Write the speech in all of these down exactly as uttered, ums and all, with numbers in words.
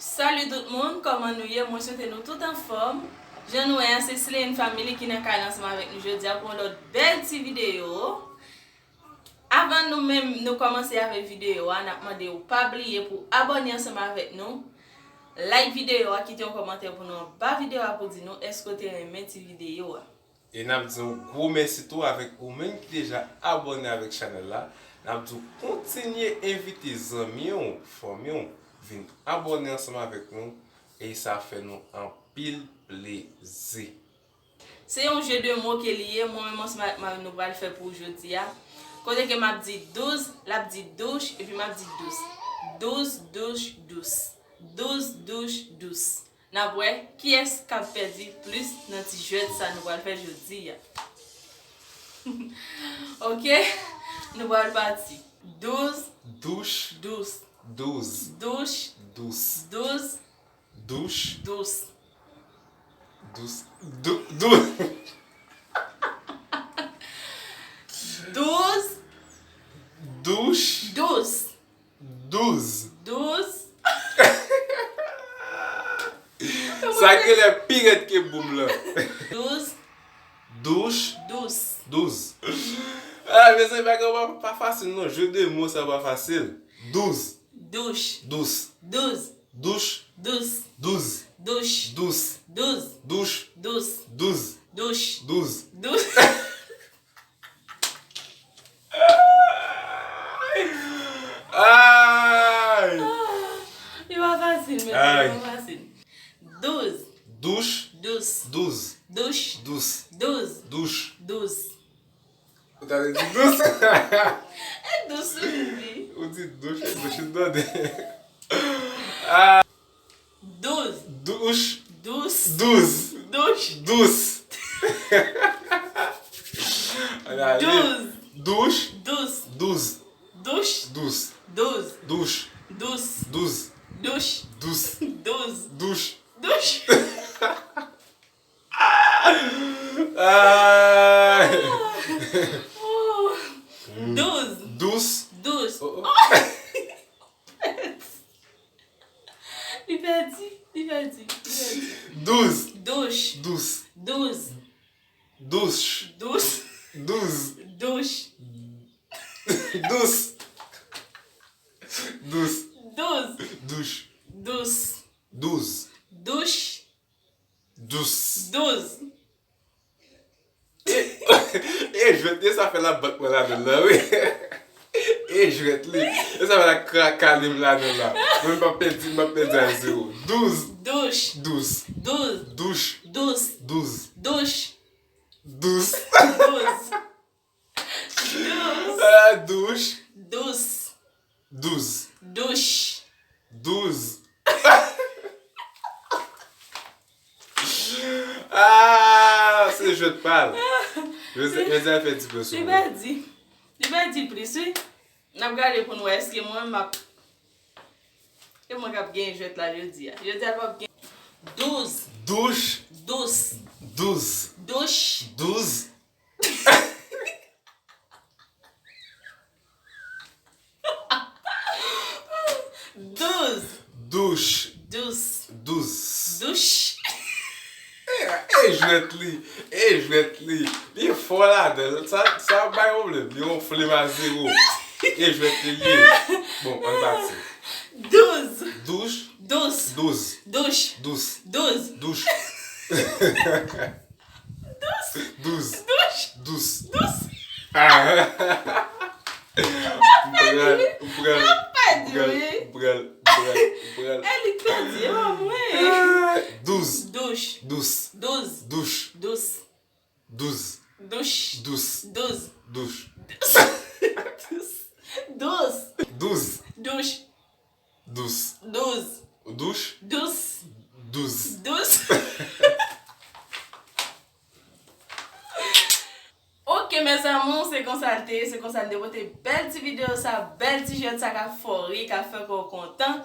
Salut tout moun, kòman nou ye? Mwen swete nou tout anfòm. Jan nou wè a, se Slay Family ki nan kay la ansanm avèk nou jodi a pou yon lòt bèl ti videyo. Avan nou menm nou kòmanse avèk videyo a, n ap mande w pa bliye pou abòne ansanm avèk nou, like videyo a, kite yon kòmantè pou nou anba videyo a pou di nou èske w te renmen ti videyo a. E n ap di yon gwo mèsi tou avèk ou menm ki deja abòne avèk chanèl la. N ap di w kontinye envite zanmi w, fanmi w, vin abòne ansanm avèk nou, e sa fè nou anpil plezi. Se yon jeu de mots ke li ye, mwen menm ansanm avèk mari m nou pral fè pou jodi a. Kote ke m ap di douz, l ap di douch, epi m ap di dous. Douz, douch, dous. Douz, douch, dous. N ap wè kiyès k ap pèdi plis nan ti jwèt sa nou pral fè jodi a. Ok, nou pral pati. Douz, douch, dous, douz, douch, dous, douz, douch, dous, dous, dou- dou- douz, douch, dous, douz, douz. Sa genlè pi rèd ke boum lan. Douz, douch, dous, douz. Ah, mezanmi, bagay pa, pa fasil non. Jeu de mots sa pa fasil. Douz, douch, dous, douz, douch, dous, douz, douch, dous, douz, douch, dous, dous, douch, dous, dous. Ay! Li pa fasil, men li pa fasil. Douz, douch, dous, douz, douch, dous, douz, douch, dous, dous. Ou ta di dous? E dous ou di? Ou di douch, e douch, ou tande? Ah. Douz. Douch. Dous. Douz. Douch. Dous. Ann ale. Douz. Douch. Dous. Douz. Douch. Dous. Douz. Douch. Dous. Douz. Douch. Dous. Douch. Douch. Douch. Ay. Oh. Douz. Dous. Dous. Oh, oh. Li pèdi, li pèdi, li pèdi. Douz. Douch. Dous. Douz. Douch. Dous. Douch. Douch. Dous. Dous. Douz. Douch. Dous. Douz. Douch. Dous. Douz. E, e jwèt li, sa fè labank mwen ladan l lan, wi. E jwèt li. E sa fè la krakali m ladan l la. Mwen m p ap pèdi, m p ap pèdi a zewo. Douz. Douch. Dous. Douz. Douch. Dous. Dous. Dous. Dous. Dous. Ah, douch. Dous. Douz. Douch. Douz. Ah, se jwèt pa l. Joseph, Joseph fè ti pè sou mwen. Li pèdi. Li pèdi plis, wi. N ap gade pou n wè èske mwen m ap. E mwen k ap genyen jwèt la jodi a. Jodi a l p ap gen. Douz. Douch. Dous. Douz. Douch. Douz. Douz. Douch. Dous. Douz. Douch. E, e jwèt li. E jwèt li. Li fò ladan l. Sa, sa ap bay pwoblèm. Li yon flèm a zewo. E jwèt li li ye. Bon, ann pati. Douz. Douch. Dous. Douz. Douch. Dous. Douz. Douch. Dous. Dous. Dous. Dous. Dous. Ah. M pral, m pral, m pral, m pral, m pral, m pral. E li k pèdi, e pa mwen. Ah, douz. Douch. Dous. Douz. Douch. Dous. Douz. Douch. Dous. Douz. Douch. Dous. Douz. Douz. Douch. Dous. Douz. Douch. Dous. Douz. Dous. Ok, mes amours, se konsa l te ye, se konsa n te pote bèl ti videyo sa, bèl ti jwèt sa k ap fè w ri, k ap fè kò w kontan.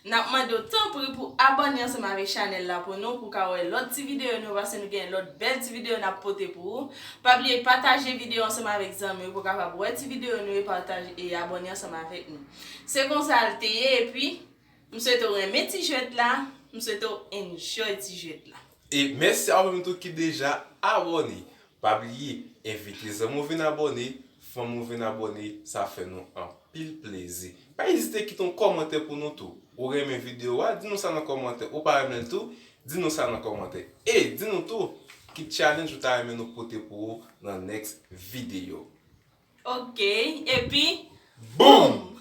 N ap mande w tanpri pou abòne ansanm avèk chanèl la pou nou, pou w ka wè lòt ti videyo nou, paske nou gen lòt bèl ti videyo n ap pote pou ou. Pa bliye pataje videyo ansanm avèk zanmi w pou w kapab wè ti videyo nou e pataje e abòne ansanm avèk nou. Se konsa l te ye, epi M swete w renmen ti jwèt la. M swete w enjoy ti jwèt la. E mèsi a ou menm tou ki deja abòne. Pa bliye, envite zanmi w vin abòne, fanmi w vin abòne, sa fè nou anpil plezi. Pa ezite kite yon kòmantè pou nou tou. Ou renmen videyo a, di nou sa nan kòmantè. Ou pa renmen l tou, di nou sa nan kòmantè. E di nou tou ki challenge ou ta renmen nou pote pou ou nan next videyo. Ok, epi Boom!